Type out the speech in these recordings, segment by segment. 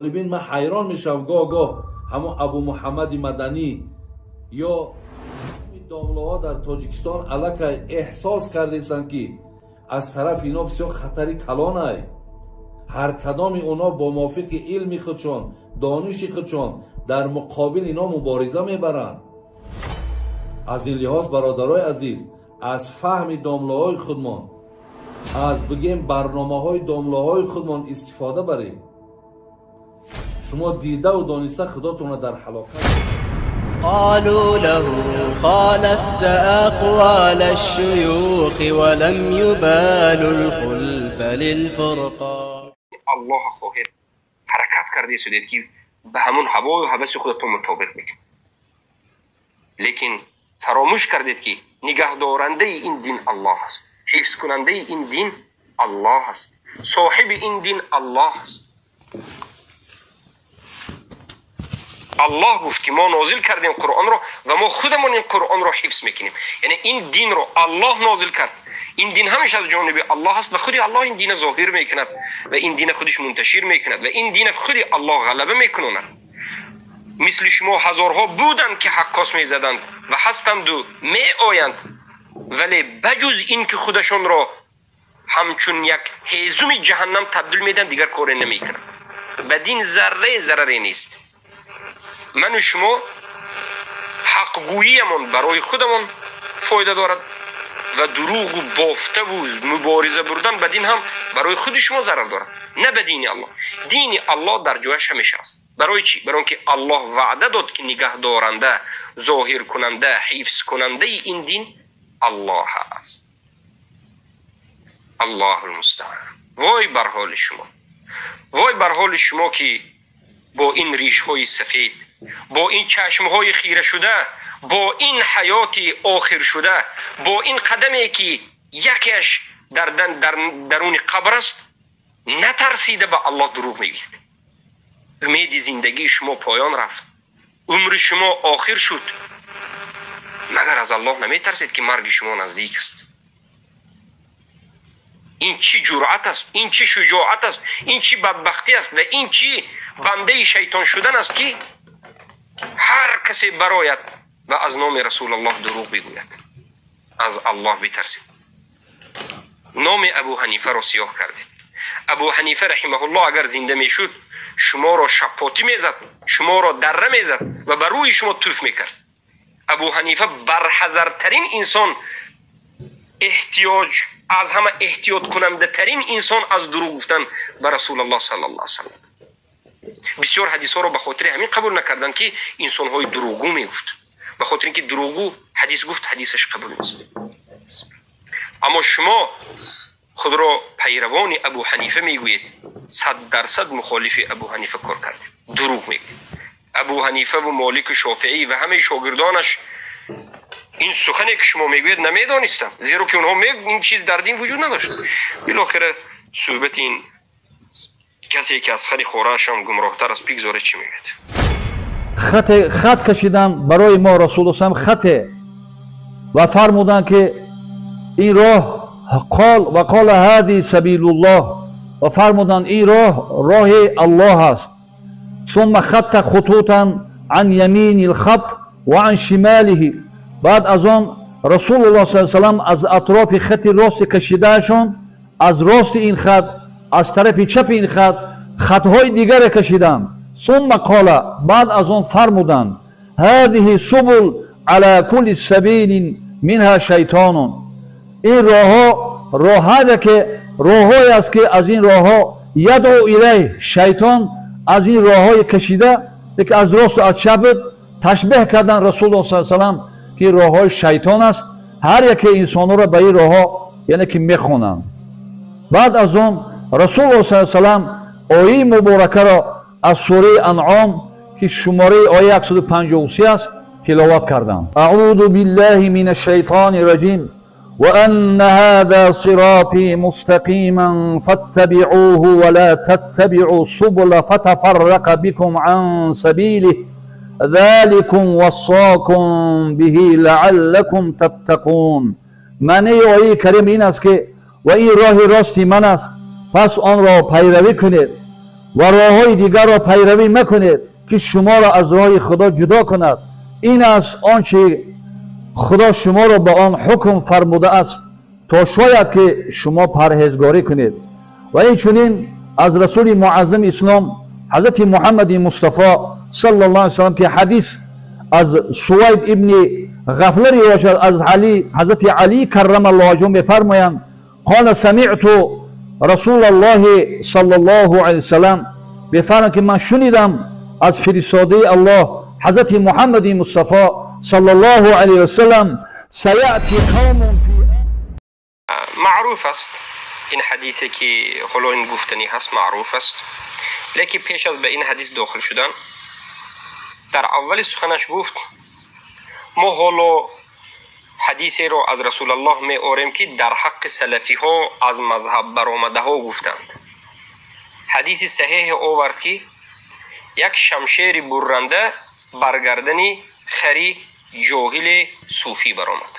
Бибин, ман ҳайрон мешавам гоҳ-гоҳ ҳамон Абу Муҳаммади Маданӣ ё домлаҳо дар Тоҷикистон аллакай эҳсос кардесанд, ки аз тарафи ино бисёр хатари калонай. Ҳар кадоми онҳо бо мувофиқи илми худшон, дониши худшон дар муқобил ино мубориза мебаранд. Аз ин лиҳоз, бародарои азиз, аз фаҳми домлаҳои худмон, аз бигем барномаҳои домлаҳои худмон истифода баред. Шумо дидаву дониста худотонро дар ҳалокат. قالوا له خالفت أقوال الشيوخ ولم يبالوا الخلف للفرقان. الله خواهد حرکت کرده سودید که به همون هوای و هوس خودتون مطابق میکنید، لیکن فراموش کردید که نگهدارنده این دین الله است، حفظ کننده این دین الله است، صاحب این دین الله است. الله گفت که ما نازل کردیم قرآن رو و ما خودمون این قرآن رو حفظ میکنیم. یعنی این دین رو الله نازل کرد، این دین همیشه از جانب الله است و خود الله این دین ظاهر میکند و این دین خودش منتشر میکند و این دین خود الله غلبه میکنند. مثل شما هزارها بودند که حکاس میزدند و هستند و میآیند، ولی بجز این که خودشون را همچون یک هیزم جهنم تبدیل میدن دیگر کاری نمیکنند. به دین ذره ضرری نیست. من و شما حقگوییمون برای خودمون فایده دارد و دروغ و بافته و مبارزه بردن به دین هم برای خود شما ضرر دارد، نه به دین الله. دین الله در جایش همیشه است. برای چی؟ برای اینکه الله وعده داد که نگه دارنده، ظاهر کننده، حفظ کننده این دین الله است. الله المستعان. وای بر حال شما، وای بر حال شما که با این ریش‌های سفید، با این چشم‌های خیره شده، با این حیات آخر شده، با این قدمی که یکیش در درون قبر است، نترسیده به الله دروغ میگید. امید زندگی شما پایان رفت، عمر شما آخر شد، مگر از الله نمیترسید که مرگ شما نزدیک است؟ این چی جرأت است، این چی شجاعت است، این چی بدبختی است و این چی بنده شیطان شدن است که هر کسی برایت و از نام رسول الله دروغ بگوید. از الله بترسید. نام ابو حنیفه را سیاه کردید. ابو حنیفه رحمه الله اگر زنده میشد شما را شپاتی میزد، شما را دره میزد و بر روی شما توف میکرد. ابو حنیفه برحذرترین انسان، احتیاج از همه احتیاط کننده ترین انسان از دروغ گفتن به رسول الله صلی الله علیه و سلم. بسیار حدیث ها رو به خاطر همین قبول نکردن که انسان های دروغگو میگفت، به خاطر اینکه دروغگو حدیث گفت حدیثش قبول نیست. اما شما خود را پیروان ابو حنیفه میگویید، 100% مخالف ابو حنیفه کار کردید، دروغ میگویید. ابو حنیفه و مالک و شافعی و همه شاگردانش این سخنی که شما میگویید نمیدانستند، زیرا که اونها این چیز در دین وجود نداشت. بالاخره صحبت این کسی که از خری خوره‌شان گمراهتر است بگذاره چی میگوید. خط کشیدن برای ما رسول الله خط و فرمودن که این راه قال و قال هذه سبیل الله، و فرمودن این راه راه الله است. ثم خط خطوطا عن یمین الخط و عن شماله. بعد از آن رسول الله صلی الله علیه و سلم از اطراف خط راست کشیدهشان، از راست این خط، از طرف چپ این خط، خطهای دیگر کشیدن. ثم قال، بعد از آن فرمودند هذه سبل على كل سبیل منها شیطان. این راهها راههایی که راههایی است که از این راهها یدعو الیه شیطان، از این راههای کشیده که از راست و از چپ تشبیه کردن رسول الله صلی الله علیه و سلم که راههای شیطان است. هر یک انسان را به این راهها یعنی که میخوانند. بعد از آن رسول الله صلی الله علیه و سلم آیه مبارکه را از سوره انعام که شماره آیه 153 است تلاوت کردند. اعوذ بالله من الشیطان الرجیم وأن هذا صراطي مستقيما فاتبعوه ولا تتبعوا السبل فتفرق بكم عن سبيله ذلكم وصاكم به لعلكم تتقون. معنی آیه کریم این است که و این راه راستی من است، پس آن را پیروی کنید ва роҳҳои дигарро пайравӣ макунед ки шуморо аз роҳи Худо ҷудо кунад. Ин аст он чи Худо шуморо ба он ҳукм фармудааст, то шояд ки шумо парҳезгорӣ кунед. Ва инчунин аз Расули муаззами ислом ҳазрати Муҳаммади Мустафо саллаллоҳу алайҳи васаллам ки ҳадис аз Сувайд ибни Ғафла ривоят шуд, аз Али, ҳазрати Али каррамаллоҳу ваҷҳаҳу мефармоянд: қола самиъту Расулаллоҳи саллаллоҳу алайҳи васаллам, бифармоянд ки ман шунидам аз фиристодаи Аллоҳ ҳазрати Муҳаммади Мустафо саллаллоҳу алайҳи васаллам: саяъти қавмун фи. Маъруф аст ин ҳадисе ки ҳоло ин гуфтанӣ ҳаст, маъруф аст. Лекин пеш аз ба ин ҳадис дохил шудан, дар аввали суханаш гуфт: мо ҳоло ҳадисеро аз Расулаллоҳ меорем ки дар ҳаққи салафиҳо аз мазҳаб баромадаҳо гуфтанд. Ҳадиси саҳеҳе овард ки як шамшери бурранда бар гардани хари ҷоҳили суфӣ баромад.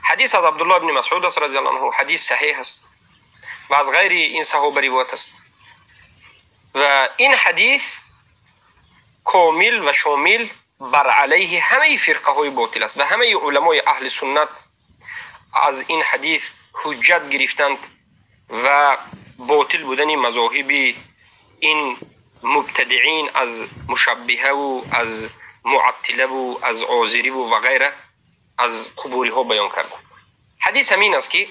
Ҳадис аз Абдуллоҳ ибни Масъуд аст разияллоҳу анҳу, ҳадис саҳеҳ аст ва аз ғайри ин саҳоба ривоят аст. Ва ин ҳадис комил ва шомил бар алайҳи ҳамаи фирқаҳои ботил аст ва ҳамаи уламои аҳли суннат аз ин ҳадис ҳуҷҷат гирифтанд ва ботил будани мазоҳиби ин мубтадиин аз мушаббиҳаву аз муаттилаву аз озириву ва ғайра аз қубуриҳо баён карданд. Ҳадис ҳамин аст ки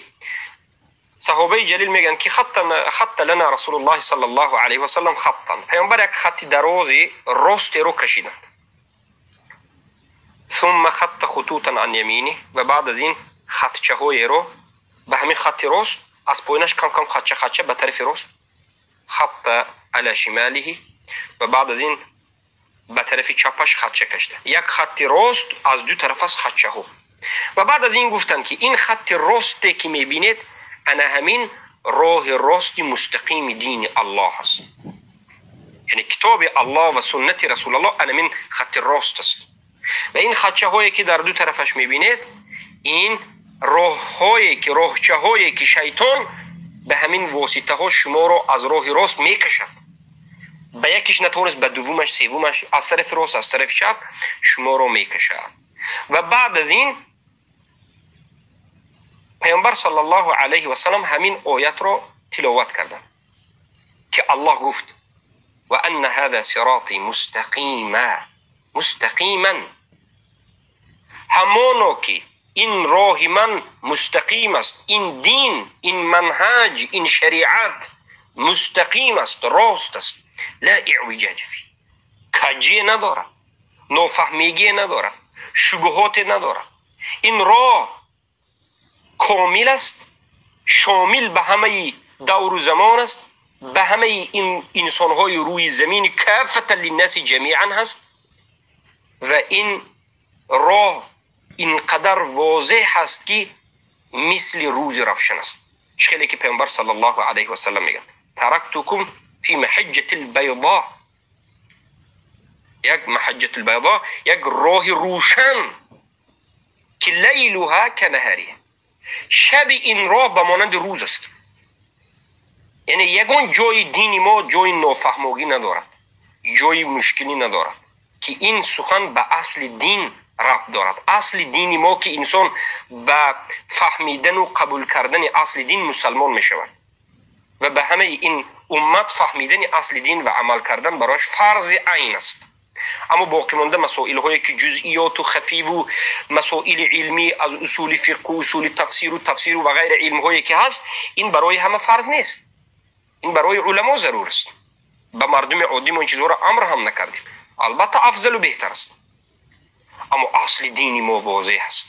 саҳобаи ҷалил мегӯянд ки хатта лана Расулуллоҳи саллаллоҳу алайҳи васаллам хаттан, паёмбар як хатти дарози ростеро кашиданд. Сумма хатта хутутан ан ямини, ва баъд аз ин хатчаҳоеро ба ҳамин хатти рост аз поинаш кам кам хатча хатча ба тарафи рост, хатта ала шималиҳи, ва баъд аз ин ба тарафи чапаш хатча кашида. Як хатти рост аз ду тараф аст хатчаҳо. Ва баъд аз ин гуфтанд ки ин хатти росте ки мебинед, ана ҳамин роҳи рости мустақими дини Аллоҳ аст. Яъне китоби Аллоҳ ва суннати Расулаллоҳ ана ҳамин хатти рост аст. Ва ин хатчаҳое ки дар ду тарафаш мебинед, ин роҳҳое ки роҳчаҳое ки шайтон ба ҳамин воситаҳо шуморо аз роҳи рост мекашад. Ба якиш натавонист, ба дуввумаш, севумаш, аз тарафи рост, аз тарафи чап шуморо мекашад. Ва баъд аз ин паёмбар саллаллоҳу алайҳи васаллам ҳамин оятро тиловат карданд ки Аллоҳ гуфт: ва анна ҳаза сироти мустақима, мустақиман, ҳамоно ки ин роҳи ман мустақим аст, ин дин, ин манҳаҷ, ин шариат мустақим аст, рост аст, ла иъвиҷаҷа фи, каҷе надорад, нофаҳмигие надорад, шубҳоте надорад. Ин роҳ комил аст, шомил ба ҳамаи давру замон аст, ба ҳамаи ин инсонҳои рӯи замин каффатан линнаси ҷамиан ҳаст. Ва ин роҳ инқадар возеҳ ҳаст ки мисли рӯзи равшан аст. Чӣ хеле ки паёмбар саллаллоҳу алайҳи васаллам мегӯяд: тарактукум фи маҳаҷҷати лбайдо, як маҳаҷҷати лбайдо, як роҳи рӯшан ки лайлуҳа канаҳариҳа, шаби ин роҳ ба монанди рӯз аст. Яъне ягон ҷои дини мо ҷои нофаҳмогӣ надорад, ҷои мушкилӣ надорад ки ин сухан ба асли дин рабт дорад. Асли дини мо ки инсон ба фаҳмидану қабул кардани асли дин мусалмон мешавад ва ба ҳамаи ин уммат фаҳмидани асли дин ва амал кардан барояш фарзи айн аст. Аммо боқимонда масоилҳое ки ҷузъиёту хафиву масоили илмӣ аз усули фиқҳу усули тафсиру тафсиру ва ғайра илмҳое ки ҳаст, ин барои ҳама фарз нест, ин барои уламо зарур аст. Ба мардуми оддӣ мо ин чизҳоро амр ҳам накардем. Албатта афзалу беҳтар аст, аммо асли дини мо возеҳ аст.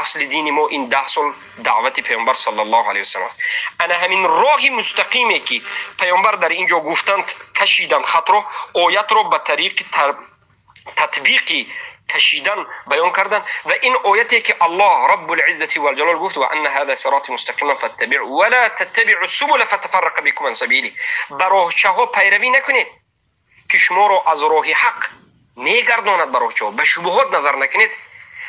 Асли дини мо ин 10 сол даъвати паёмбар саллаллоҳу алайҳи васаллам аст. Ана ҳамин роҳи мустақиме ки паёмбар дар ин ҷо гуфтанд, кашиданд хатро, оятро ба тариқи татбиқи кашидан баён карданд. Ва ин ояте ки Аллоҳ Раббул-Иззати вал-Ҷалол гуфт: ва анна ҳаза сироти мустақиман фаттабиъу ва ла таттабиъу субула фатафаррақа бикум ан сабилиҳ, ба роҳчаҳо пайравӣ накунед ки шуморо аз роҳи ҳақ мегардонад ба роҳчаҳо, ба шубҳот назар накунед.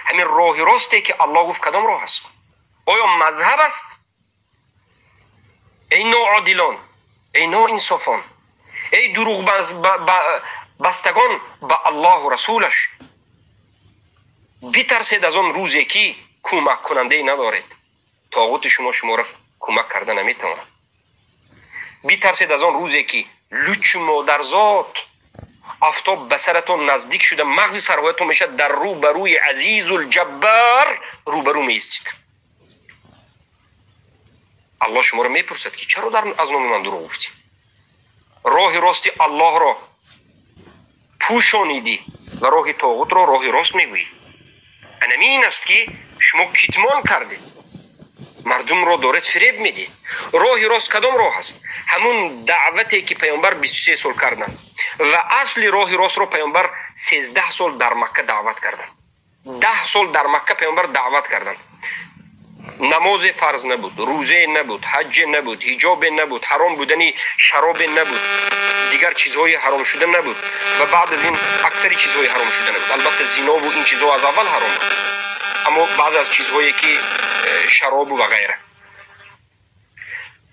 Ҳамин роҳи росте ки Аллоҳ гуфт кадом роҳ аст? Оё мазҳаб аст? Эй ноодилон, Эй ноинсофон, эй дурӯғ бастагон ба Аллоҳу расулаш, битарсед аз он рӯзе ки кӯмаккунандае надоред. Тоғути шумо шуморо кӯмак карда наметавонад. Битарсед аз он рӯзе ки лучу модарзод офтоб ба саратон наздик шуда, мағзи сарҳоятон мешавад, дар рӯбарӯи Азизулҷаббар рӯбарӯ меистед. Аллоҳ шуморо мепурсад ки чаро аз номи ман дурӯғ гуфтӣ? Роҳи рости Аллоҳро пӯшонидӣ ва роҳи тоғутро роҳи рост мегӯӣ. Анамин аст ки шумо китмон кардед, мардумро доред фиреб медиҳед. Роҳи рост кадом роҳ аст? Ҳамун даъвате ки паёмбар 23 сол карданд ва асли роҳи ростро паёмбар 13 сол дар Макка даъват карданд. 10 сол дар Макка паёмбар даъват карданд. Намозе фарз набуд, рӯзе набуд, ҳаҷже набуд, ҳиҷобе набуд, ҳаром будани шаробе набуд, дигар чизҳои ҳаром шуда набуд ва баъд аз ин аксари чизҳои ҳаром шуда набуд. Албатта зинову ин чизҳо аз аввал ҳаром буд, аммо баъзе аз чизҳое ки шаробу ва ғайра.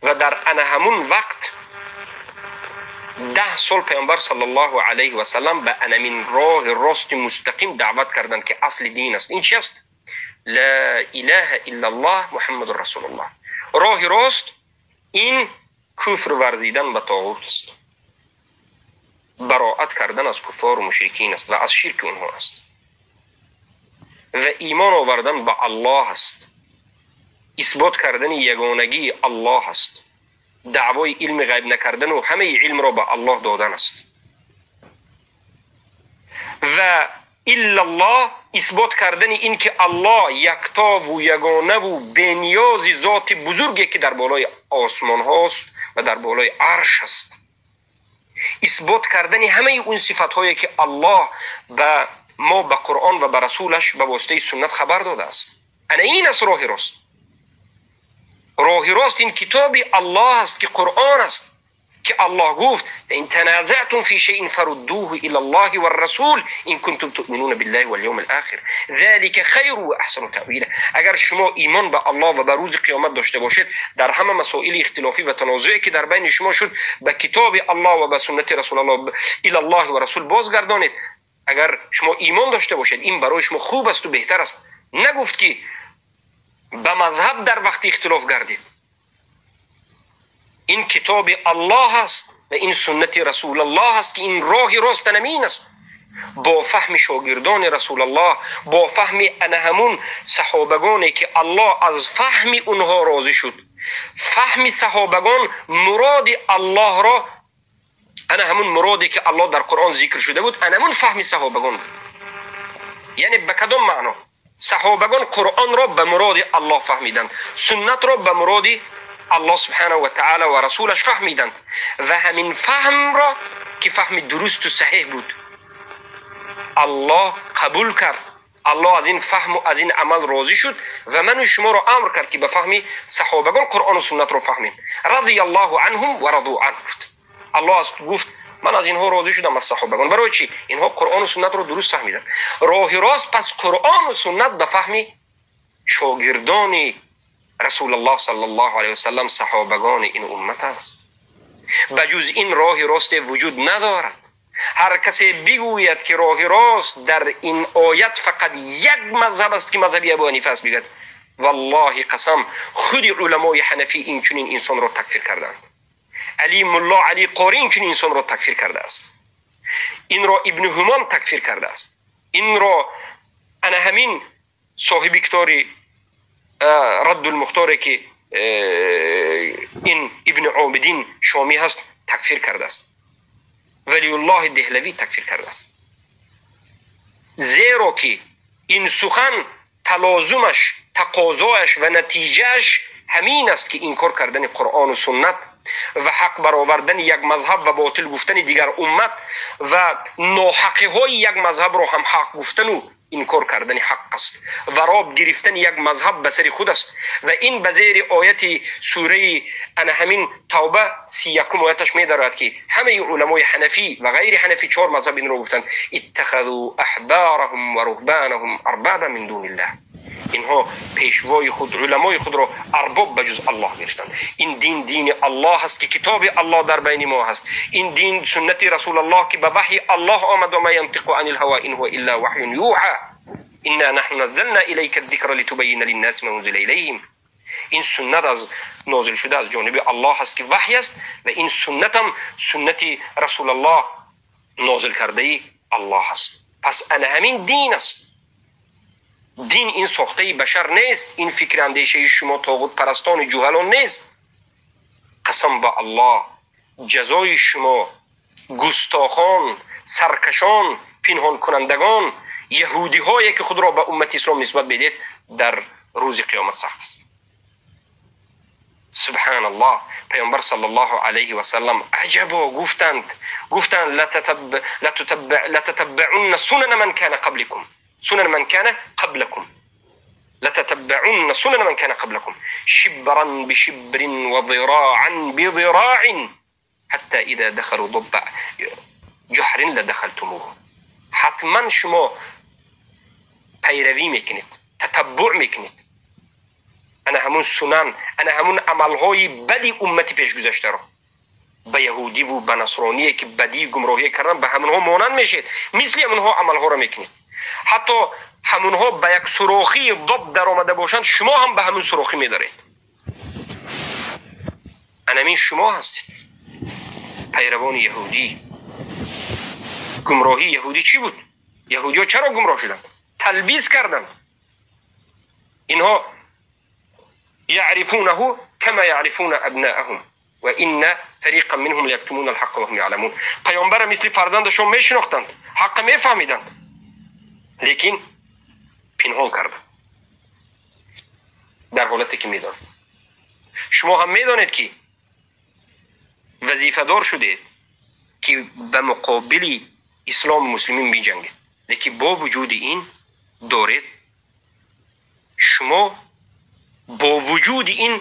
Ва дар ана ҳамун вақт 10 сол паёмбар саллаллоҳу алайҳи васаллам ба анамин роҳи рости мустақим даъват карданд ки асли дин аст. Ин чи аст? Ла илаҳа иллаллоҳ Муҳаммадур расулуллоҳ. Роҳи рост ин куфр варзидан ба тоғут аст, бароат кардан аз куффору мушрикин аст ва аз ширки онҳо аст ва имон овардан ба Аллоҳ аст, исбот кардани ягонагии Аллоҳ аст, даъвои илми ғайб накардану ҳамаи илмро ба Аллоҳ додан аст ва иллаллоҳ исбот кардани ин ки Аллоҳ яктову ягонаву бениёзи зоти бузурге ки дар болои осмонҳост ва дар болои арш аст, исбот кардани ҳамаи он сифатҳое ки Аллоҳ ба мо ба Қуръон ва ба расулаш ба воситаи суннат хабар додааст. Ана ин аст роҳи рост. Роҳи рост ин китоби Аллоҳ аст ки Қуръон аст, ки Аллоҳ гуфт: ин таназаътум фи шайъин фаруддуҳу илаллоҳи варрасул ин кунтум туъминуна биллаҳи вал-явмил охир залика хайру ва аҳсану таъвила. Агар шумо имон ба Аллоҳ ва ба рӯзи қиёмат дошта бошед, дар ҳама масоили ихтилофӣ ва танозуе ки дар байни шумо шуд, ба китоби Аллоҳ ва ба суннати расулаллоҳ илаллоҳи ва расул бозгардонед. Агар шумо имон дошта бошед, ин барои шумо хуб асту беҳтар аст. Нагуфт ки ба мазҳаб дар вақти ихтилоф гардид. Ин китоби Аллоҳ аст ва ин суннати расулаллоҳ аст ки ин роҳи рост анамин аст. Бо фаҳми шогирдони расулаллоҳ, бо фаҳми ана ҳамун саҳобагоне ки Аллоҳ аз фаҳми онҳо розӣ шуд, фаҳми саҳобагон муроди Аллоҳро, ана ҳамун муроде ки Аллоҳ дар Қуръон зикр шуда буд, ана ҳамун фаҳми саҳобагон буд. Яъне ба кадом маъно? Саҳобагон Қуръонро ба муроди Аллоҳ фаҳмиданд, суннатро ба муроди Аллоҳ субҳанаҳу ва таъала ва расулаш фаҳмиданд ва ҳамин фаҳмро ки фаҳми дурусту саҳеҳ буд Аллоҳ қабул кард. Аллоҳ аз ин фаҳму аз ин амал розӣ шуд ва ману шуморо амр кард ки ба фаҳми саҳобагон Қуръону суннатро фаҳмем. Радияллоҳу анҳум ва раду анҳ гуфт. Аллоҳ гуфт ман аз инҳо розӣ шудам, аз саҳобагон. Барои чӣ? Инҳо Қуръону суннатро дуруст фаҳмиданд. Роҳи рост пас Қуръону суннат ба фаҳми шогирдони расулаллоҳ саллаллоҳу алайҳи васаллам, саҳобагони ин уммат аст. Ба ҷуз ин роҳи росте вуҷуд надорад. Ҳар касе бигӯяд ки роҳи рост дар ин оят фақат як мазҳаб аст ки мазҳаби Абу Ҳанифа аст, бигӯяд валлоҳи қасам, худи уламои ҳанафӣ инчунин инсонро такфир карданд. Али Мулло Али Қорӣ инчунин инсонро такфир кардааст. Инро Ибни Ҳумом такфир кардааст. Инро ана ҳамин соҳиби китоби Раддулмухторе ки ин Ибни Обидин Шомӣ ҳаст такфир кардааст. Валиуллоҳи Деҳлавӣ такфир кардааст. Зеро ки ин сухан талозумаш, тақозояш ва натиҷааш ҳамин аст ки инкор кардани Қуръону суннат ва ҳақ баровардани як мазҳаб ва ботил гуфтани дигар уммат ва ноҳақиҳои як мазҳабро ҳам ҳақ гуфтану инкор кардани ҳақ аст ва роб гирифтани як мазҳаб ба сари худ аст. Ва ин ба зери ояти сураи ана ҳамин Тавба 31 ояташ медарояд ки ҳамаи уламои ҳанафӣ ва ғайри ҳанафӣ чор мазҳаб инро гуфтанд: иттахазу аҳбараҳум ва руҳбанаҳум арбаба мин дуниллаҳ. Инҳо пешвои худ, уламои худро арбоб ба ҷуз Аллоҳ гирифтанд. Ин дин дини Аллоҳ аст, ки китоби Аллоҳ дар байни мо ҳаст. Ин дин суннати Расулаллоҳ, ки ба ваҳйи Аллоҳ омад. Ва ма янтиқу анил ҳава ин ҳува илла ваҳйун юҳа инна наҳну наззална илайка зикра литубаййина линнаси ма унзила илайҳим. Ин суннат аз нозил шуда аз ҷониби Аллоҳ аст, ки ваҳй аст, ва ин суннатам суннати Расулаллоҳ нозил кардаи Аллоҳ аст. Пас ана ҳамин дин аст. Дин ин сохтаи башар нест, ин фикри андешаи шумо тоғутпарастони ҷуҳалон нест. Қасам ба Аллоҳ, ҷазои шумо густохон, саркашон, пинҳонкунандагон, яҳудиҳое ки худро ба уммати ислом нисбат медиҳед, дар рӯзи қиёмат сахт аст. Субҳаналлоҳ. Паёмбар саллаллоҳу алайҳи васаллам аҷабо гуфтанд, гуфтанд: лататаббаъунна сунана ман кана қабликум, سنن من كان قبلكم، لتتبعن سنن من كان قبلكم شبرا بشبر وذراعا بذراع حتى إذا دخلوا ضب جحر لدخلتموه. حتما شما پیروی میکنید، تتبع میکنید. انا همون سنن، انا همون عملهای بدی امتی پیش گذشته را به یهودی و به نصرانی که بدی گمراهی کردن به همونها مانند میشید، مثل همونها عملها را میکنید. ҳатто ҳамунҳо ба як сурохии доб даромада бошанд, шумо ҳам ба ҳамун сурохӣ медоред. Анамин шумо ҳастед, пайравони яҳудӣ. Гумроҳии яҳудӣ чӣ буд? Яҳудиҳо чаро гумроҳ шуданд? Талбис карданд. Инҳо яърифунаҳу кама яърифуна абнааҳум ва инна фариқан минҳум лияктумуна алҳаққа ва ҳум яъламун. Паёмбара мисли фарзандашон мешинохтанд, ҳаққа мефаҳмиданд, лекин пинҳон карданд дар ҳолате ки медонед. Шумо ҳам медонед, ки вазифадор шудед, ки ба муқобили ислому муслимин биҷангед, лекин бо вуҷуди ин доред шумо бо вуҷуди ин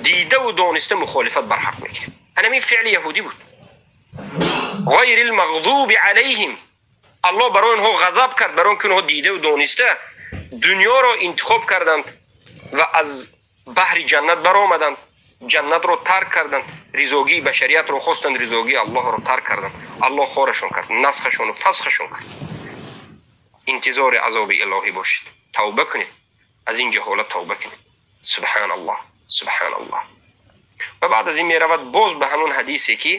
дидаву дониста мухолифат бар ҳақ мекунед. Ҳамин феъли яҳудӣ буд. ғайри лмағзуби алайҳим, Аллоҳ барои онҳо ғазаб кард, барои он ки онҳо дидаву дониста дунёро интихоб карданд ва аз баҳри ҷаннат баромаданд, ҷаннатро тарк карданд, ризогии башариятро хостанд, ризогии Аллоҳро тарк карданд. Аллоҳ хорашон кард, насхашону фасхашон кард. Интизори азоби илоҳӣ бошед, тавба кунед, аз ин ҷаҳолат тавба кунед. Субҳаналлоҳ, субҳаналлоҳ. Ва баъд аз ин меравад боз ба ҳамон ҳадисе, ки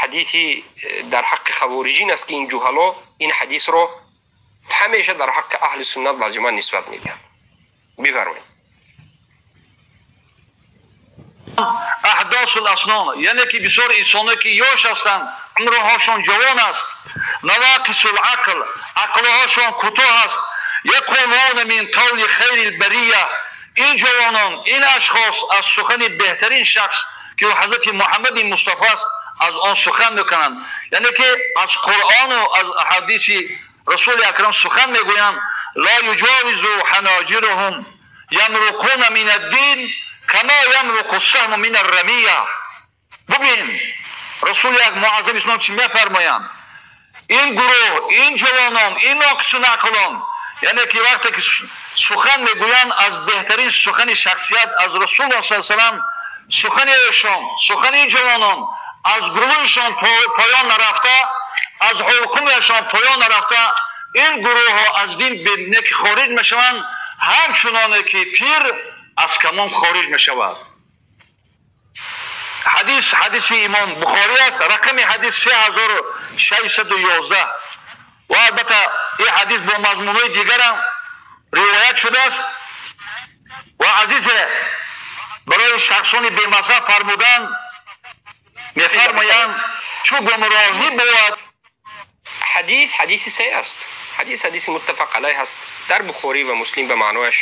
ҳадиси дар ҳаққи хавориҷин аст, ки ин ҷуҳало ин ҳадисро ҳамеша дар ҳаққи аҳли суннат валҷамоат нисбат медиҳанд. Бифармоед. Аҳдосул аснон, яъне ки бисёр инсоне ки ёш ҳастанд, умрҳошон ҷавон аст, навақисул ақл, ақлҳошон кӯтоҳ аст, яқулуна мин қавли хайри лбария. Ин ҷавонон, ин ашхос аз сухани беҳтарин шахс, ки ҳазрати Муҳаммади Мустафо аст, аз он сухан мекунанд, яъне ки аз Қуръону аз ҳадиси Расули Акрам сухан мегӯянд. Ла юҷовизу ҳаноҷируҳум ямруқуна мин аддин кама ямруқу ссаҳму мин аррамия. Бубин, Расули муаззам ислом чӣ мефармоянд? Ин гурӯҳ, ин ҷавонон, ин ноқису нақлон, яъне ки вақте ки сухан мегӯянд, аз беҳтарин сухани шахсият аз Расулуллоҳ саллаллоҳу алайҳи васаллам, сухани эшон, сухани ҷавонон аз гурӯҳишон поён нарафта, аз ҳулқумашон поён нарафта, ин гурӯҳҳо аз дин бенеки хориҷ мешаванд, ҳамчуноне ки тир аз камон хориҷ мешавад. Ҳадис ҳадиси имом Бухорӣ аст, рақами ҳадис 3611. Ва албатта ин ҳадис бо мазмунҳои дигарам ривоят шудааст. Ва азизе, барои шахсони бемазҳаб фармуданд, мефармоянд, чӯ гумроҳӣ бувад. Ҳадис ҳадиси саҳеҳ аст. Ҳадис ҳадиси муттафақ алайҳ аст. Дар Бухорӣ ва Муслим ба маънояш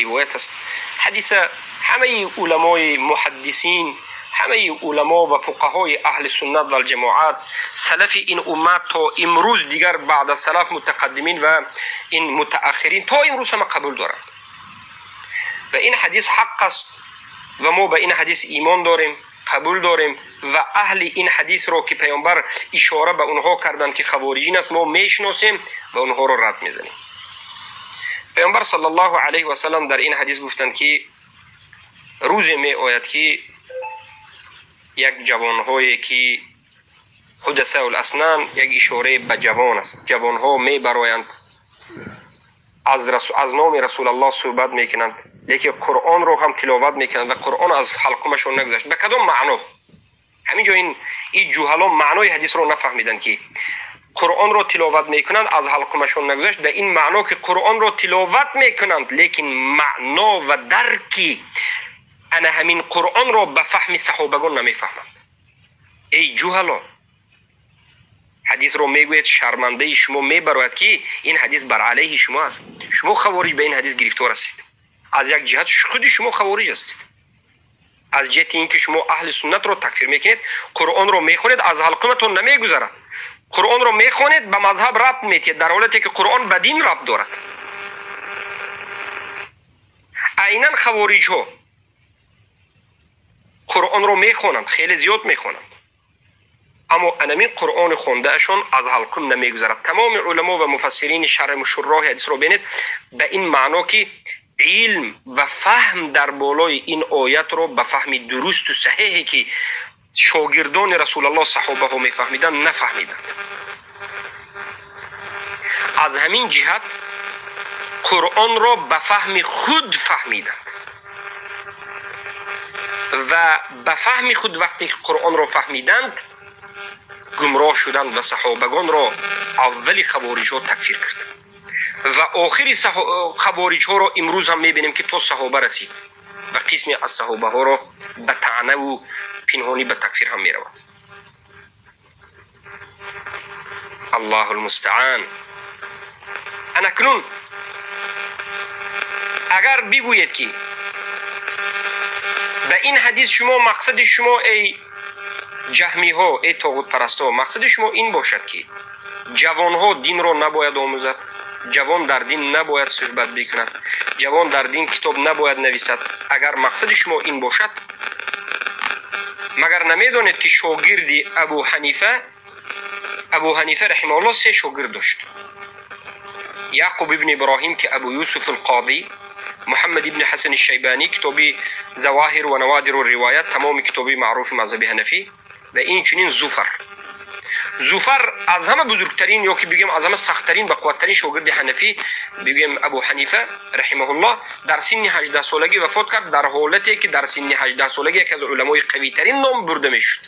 ривоят аст. Ҳадиса ҳамаи уламои муҳаддисин, ҳамаи уламо ва фуқаҳои аҳли суннат валҷамоат, салафи ин уммат то имрӯз, дигар баъд аз салаф мутақаддимин ва ин мутааххирин то имрӯз ҳама қабул доранд. Ва ин ҳадис ҳақ аст ва мо ба ин ҳадис имон дорем, қабул дорем ва аҳли ин ҳадисро, ки паёмбар ишора ба онҳо карданд, ки хавориҷин аст, мо мешиносем ва онҳоро рад мезанем. Паёмбар саллаллоҳу алайҳи васаллам дар ин ҳадис гуфтанд, ки рӯзе меояд, ки як ҷавонҳое ки ҳудасаул аснан, як ишораи ба ҷавон аст, ҷавонҳо мебароянд, аз номи Расулаллоҳ суҳбат мекунанд, лекин Қуръонро ҳам тиловат мекунанд ва Қуръон аз ҳалқумашон нагузашт. Ба кадом маъно? Ҳамин ҷо ин ҷуҳало маънои ҳадисро нафаҳмиданд, ки Қуръонро тиловат мекунанд, аз ҳалқумашон нагузашт, ба ин маъно ки Қуръонро тиловат мекунанд, лекин маъно ва дарки ана ҳамин Қуръонро ба фаҳми саҳобагон намефаҳманд. Эй ҷуҳало, ҳадисро мегӯяд, шармандаи шумо мебарояд, ки ин ҳадис бар алайҳи шумо аст. Шумо хавориҷ ба ин ҳадис гирифтор ҳастед. Аз як ҷиҳат худи шумо хавориҷ ҳастед, аз ҷиҳати ин ки шумо аҳли суннатро такфир мекунед, Қуръонро мехонед, аз ҳалқуматон намегузарад. Қуръонро мехонед, ба мазҳаб рабт метиҳед, дар ҳолате ки Қуръон ба дин рабт дорад. Айнан хавориҷҳо Қуръонро мехонанд, хеле зиёд мехонанд, аммо анамин Қуръони хондаашон аз ҳалқум намегузарад. Тамоми уламо ва муфассирини шарҳ шурроҳи ҳадисро бинед, ба ин маъно ки илм ва фаҳм дар болои ин оятро ба фаҳми дурусту саҳеҳе ки шогирдони Расулаллоҳ саҳобаҳо мефаҳмиданд нафаҳмиданд. Аз ҳамин ҷиҳат Қуръонро ба фаҳми худ фаҳмиданд ва ба фаҳми худ вақте ки Қуръонро фаҳмиданд гумроҳ шуданд ва саҳобагонро аввали хавориҷҳо такфир карданд ва охири хавориҷҳоро имрӯз ҳам мебинем, ки то саҳоба расид ва қисме аз саҳобаҳоро ба таънаву пинҳонӣ ба такфир ҳам меравад. Аллоҳу лмустаан. Анакнун агар бигӯед, ки ба ин ҳадис шумо мақсади шумо, эй ҷаҳмиҳо, эй тоғутпарастҳо, мақсади шумо ин бошад, ки ҷавонҳо динро набояд омӯзад, ҷавон дар дин набояд суҳбат бикунад, ҷавон дар дин китоб набояд нависад, агар мақсади шумо ин бошад, магар намедонед, ки шогирди Абу Ҳанифа, Абу Ҳанифа раҳимауллоҳ се шогирд дошт: Яқуб ибни Иброҳим, ки Абу Юсуф алқодӣ, Муҳаммад ибни Ҳасани Шайбанӣ, китоби Завоҳир ва Наводиру Ривоят, тамоми китоби маъруфи мазҳаби ҳанафӣ, ва инчунин Зуфар. Зуфар аз ҳама бузургтарин, ё ки бигӯем аз ҳама сахттарин ва қувваттарин шогирди ҳанафӣ, бигӯем Абу Ҳанифа раҳимаҳуллоҳ, дар синни 18 солагӣ вафот кард, дар ҳолате ки дар синни 18 солагӣ яке аз уламои қавитарин ном бурда мешуд.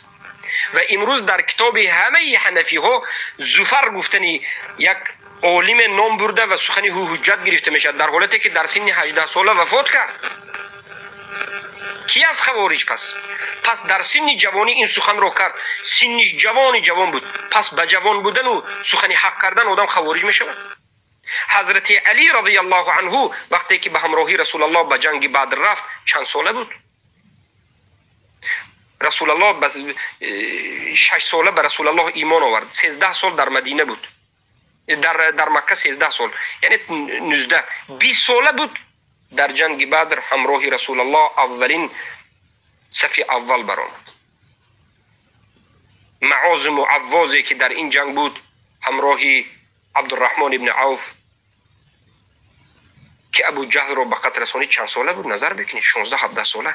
Ва имрӯз дар китоби ҳамаи ҳанафиҳо Зуфар гуфтани як олиме ном бурда ва сухани ӯ ҳуҷҷат гирифта мешавад, дар ҳолате ки дар синни 18 сола вафот кард. Ки аст хавориҷ? Пас дар синни ҷавонӣ ин суханро кард, синни ҷавони ҷавон буд. Пас ба ҷавон будану сухани ҳақ кардан одам хавориҷ мешавад? Ҳазрати Алӣ радиаллоҳу анҳу вақте ки ба ҳамроҳи Расулаллоҳ ба ҷанги Бадр рафт, чанд сола буд? Расулаллоҳ 6 сола ба Расулаллоҳ имон овард, 13 сол дар Мадина буд, дар Макка 13 сол, яъне 19, 20 сола буд, дар ҷанги Бадр ҳамроҳи Расулаллоҳ аввалин сафи аввал баромад. Маозу Муаввозе ки дар ин ҷанг буд ҳамроҳи Абдураҳмон ибни Авф, ки Абу Ҷаҳлро ба қатл расонид, чанд сола буд? Назар бикунед, 16, 17 сола.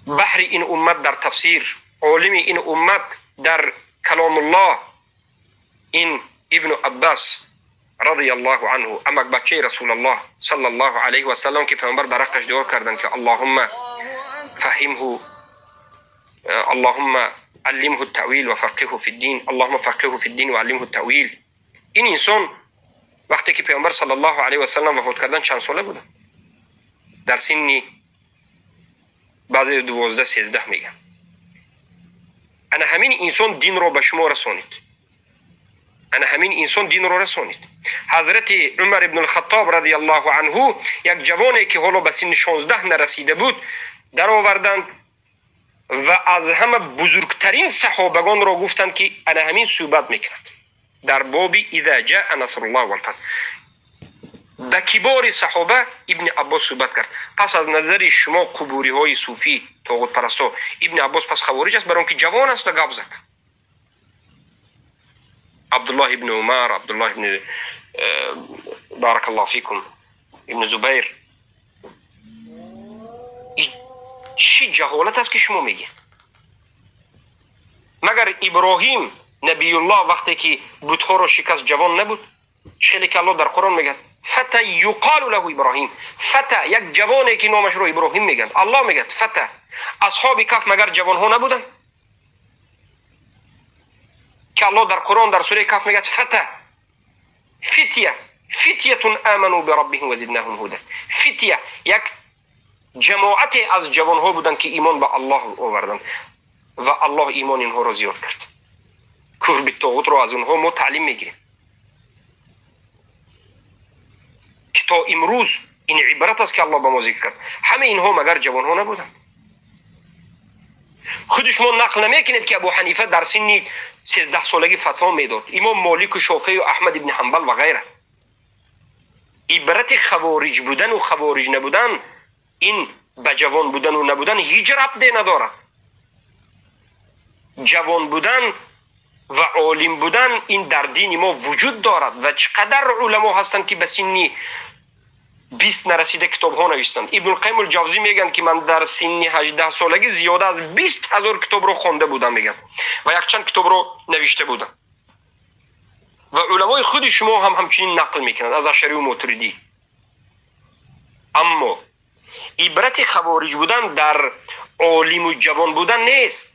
Баҳри ин уммат дар тафсир, олими ин уммат дар каломуллоҳ, ин Ибну Аббас радиаллоҳу анҳу, амакбачаи Расулаллоҳ саллаллоҳу алайҳи васаллам, ки Паёмбар дар ҳаққаш дуо карданд, ки аллоҳумма фаҳимҳу, аллоҳумма аллимҳу тавил ва фақиҳу фи ддин, аллоҳумма фақиҳу фи ддин ва аллимҳу тавил. Ин инсон вақте ки Паёмбар саллаллоҳу алайҳи васаллам вафот карданд, чанд сола буданд? Дар синни, баъзе 12, 13 мегӯянд. Ана ҳамин инсон динро ба шумо расонид, ана ҳамин инсон динро расонид. Ҳазрати Умар ибн Алхаттоб радиаллоҳу анҳу, як ҷавоне ки ҳоло ба синни 16 нарасида буд, дароварданд ва аз ҳама бузургтарин саҳобагонро гуфтанд, ки ана ҳамин суҳбат мекунад дар боби иза ҷаа насруллоҳ валфатҳ. Ба кибори саҳоба Ибни Аббос суҳбат кард. Пас аз назари шумо, қубуриҳои суфӣ, тоғутпарастҳо, Ибни Аббос пас хавориҷ аст, барои он ки ҷавон аст ва гап зад? Абдуллоҳ ибни Умар, Абдуллоҳ ибни баракаллоҳу фикум ибни Зубайр. Чӣ ҷаҳолат аст ки шумо мегӯед? Магар Иброҳим набиюллоҳ вақте ки бутҳоро шикаст ҷавон набуд? Хеле ки Аллоҳ дар Қуръон мегӯяд фата юқолу лаҳу Иброҳим. Фата як ҷавоне ки номашро Иброҳим мегӯянд. Аллоҳ мегӯяд фата. Асҳоби каф магар ҷавонҳо набуданд? Ки Аллоҳ дар Қуръон дар сураи Каф мегӯяд фата фитя фитятун аману бираббиҳим ва зиднаҳум ҳуда. Фитя як ҷамоате аз ҷавонҳо буданд ки имон ба Аллоҳ оварданд ва Аллоҳ имони инҳоро зиёд кард. Куфр битоғутро аз онҳо мо таълим мегирем ки то имрӯз ин ибрат аст ки Аллоҳ ба мо зикр кард. Ҳамаи инҳо магар ҷавонҳо набуданд? Худи шумо нақл намекунед ки Абу Ҳанифа дар синни 13 солагӣ фатво медод, имом Молику Шофею Аҳмад ибни Ҳанбал ва ғайра. Ибрати хавориҷ будану хавориҷ набудан ин ба ҷавон будану набудан ҳеҷ рабте надорад. Ҷавон будан ва олим будан ин дар дини мо вуҷуд дорад ва чӣ қадар уламо ҳастанд ки ба синни 20 нарасида китобҳо навиштанд. Ибнулқайим улҷавзӣ мегӯянд ки ман дар синни 18 солагӣ зиёда аз 20 ҳазор китобро хонда будам мегӯянд ва якчанд китобро навишта будам. Ва уламои худи шумо ҳам ҳамчунин нақл мекунанд аз Ашарию Мотуридӣ. Аммо ибрати хавориҷ будан дар олиму ҷавон будан нест.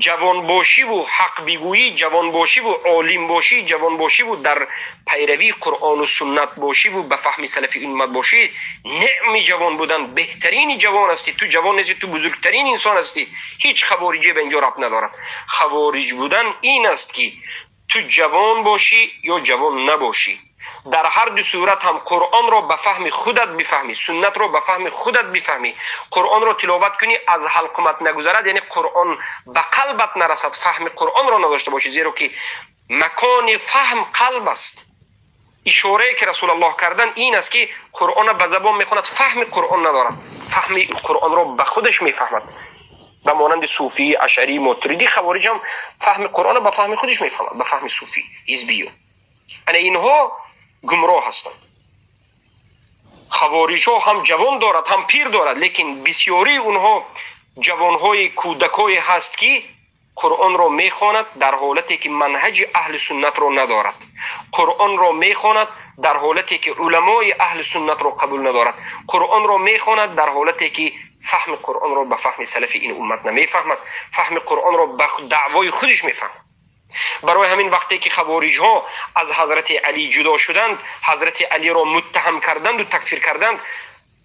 Ҷавонбошиву ҳақбигӯӣ, ҷавонбошиву олимбошӣ, ҷавонбошиву дар пайравии Қуръону суннат бошиву ба фаҳми салафи уммат бошӣ, неъми ҷавон будан, беҳтарини ҷавон ҳастӣ. Ту ҷавон нестӣ, ту бузургтарин инсон ҳастӣ. Ҳеҷ хавориҷе ба инҷо рабт надорад. Хавориҷ будан ин аст ки ту ҷавон бошӣ ё ҷавон набошӣ. Дар ҳар ду сурат ҳам Қуръонро ба фаҳми худат бифаҳмӣ, суннатро ба фаҳми худат бифаҳмӣ, Қуръонро тиловат кунӣ аз ҳалқумат нагузарад, яъне Қуръон ба қалбат нарасад, фаҳми Қуръонро надошта бошӣ, зеро ки макони фаҳм қалб аст. Ишорае ки Расулаллоҳ кардан ин аст ки Қуръонро ба забон мехонад, фаҳми Қуръон надорад, фаҳми Қуръонро ба худаш мефаҳмад. Ба монанди суфӣ, ашарӣ, мотуридӣ, хавориҷ ҳам фаҳми Қуръонро ба фаҳми худаш мефаҳмад, ба фаҳми суфӣ, ҳизбию. Ана инҳо гумроҳ ҳастанд. Хавориҷҳо ҳам ҷавон дорад, ҳам пир дорад, лекин бисёрии онҳо ҷавонҳои кӯдакое ҳаст ки Қуръонро мехонад дар ҳолате ки манҳаҷи аҳли суннатро надорад, Қуръонро мехонад дар ҳолате ки уламои аҳли суннатро қабул надорад, Қуръонро мехонад дар ҳолате ки фаҳми Қуръонро ба фаҳми салафи ин уммат намефаҳмад, фаҳми Қуръонро ба даъвои худаш мефаҳмад. Барои ҳамин вақте ки хавориҷҳо аз ҳазрати Алӣ ҷудо шуданд, ҳазрати Алиро муттаҳам карданду такфир карданд,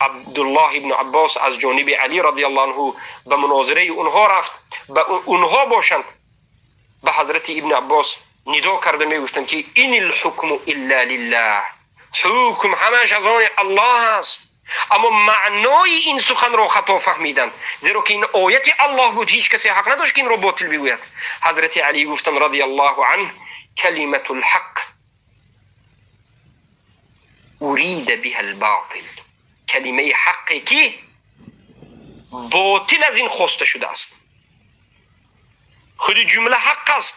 Абдуллоҳ ибну Аббос аз ҷониби Алӣ радиаллоҳу анҳу ба мунозираи онҳо рафт. Ба онҳо бошанд ба ҳазрати ибни Аббос нидо карда мегуфтанд ки инил ҳукму илла лиллаҳ, ҳукм ҳамааш аз они Аллоҳ аст. Аммо маънои ин суханро хато фаҳмиданд, зеро ки ин ояти Аллоҳ буд, ҳеҷ касе ҳақ надошт ки инро ботил бигӯяд. Ҳазрати Алӣ гуфтанд радиаллоҳу анҳ калимату лҳақ урида биҳа лботил, калимаи ҳаққе ки ботил аз ин хоста шудааст. Худи ҷумла ҳақ аст,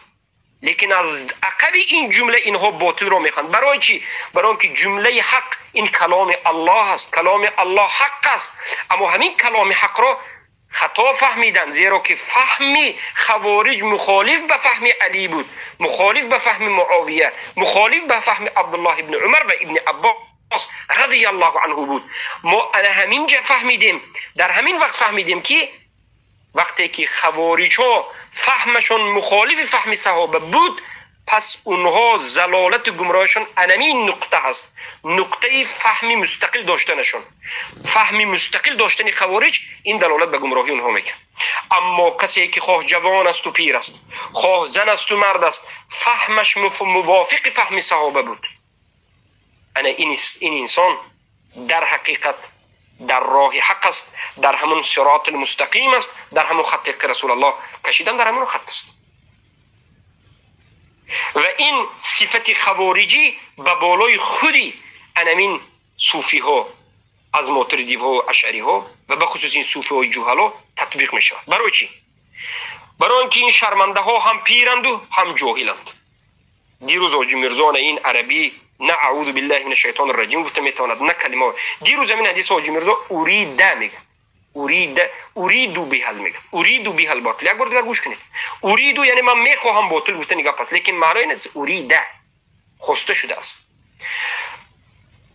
лекин аз ақаби ин ҷумла инҳо ботилро мехоҳанд. Барои чӣ? Барои он ки ҷумлаи ҳақ ин каломи Аллоҳ аст, каломи Аллоҳ ҳақ аст, аммо ҳамин каломи ҳақро хато фаҳмиданд, зеро ки фаҳми хавориҷ мухолиф ба фаҳми Алӣ буд, мухолиф ба фаҳми Муовия, мухолиф ба фаҳми Абдуллоҳ ибни Умар ва ибни Аббос радиаллоҳу анҳу буд. Мо ана ҳамин ҷа фаҳмидем, дар ҳамин вақт фаҳмидем ки вақте ки хавориҷҳо фаҳмашон мухолифи фаҳми саҳоба буд, пас онҳо залолату гумроҳишон анамин нуқта ҳаст, нуқтаи фаҳми мустақил доштанашон. Фаҳми мустақил доштани хавориҷ ин далолат ба гумроҳии онҳо мекард. Аммо касе ки хоҳ ҷавон асту пир аст, хоҳ зан асту мард аст, фаҳмаш мувофиқи фаҳми саҳоба буд, ана ин инсон дар ҳақиқат дар роҳи ҳақ аст, дар ҳамон сироти мустақим аст, дар ҳамон хатте ки Расулаллоҳ кашидан дар ҳамон хат аст. Ва ин сифати хавориҷӣ ба болои худи анамин суфиҳо аз мотуридиҳо ва ашъариҳо ва ба хусус ин суфиҳои ҷуҳало татбиқ мешавад. Барои чӣ? Барои он ки ин шармандаҳо ҳам пиранду ҳам ҷоҳиланд. Дирӯз Ҳоҷи Мирзо на ин арабӣ, на аъузу биллаҳи мин ашшайтони рраҷим гуфта метавонад, на калима. Дирӯз ҳамин ҳадис Ҳоҷи Мирзо урида мегӯяд, урида, уриду биҳал мегӯяд, уриду биҳал ботил. Як бор дигар гӯш кунед. Уриду яъне ман мехоҳам ботил гуфтани гап аст, лекин маънои ин аст урида хоста шудааст.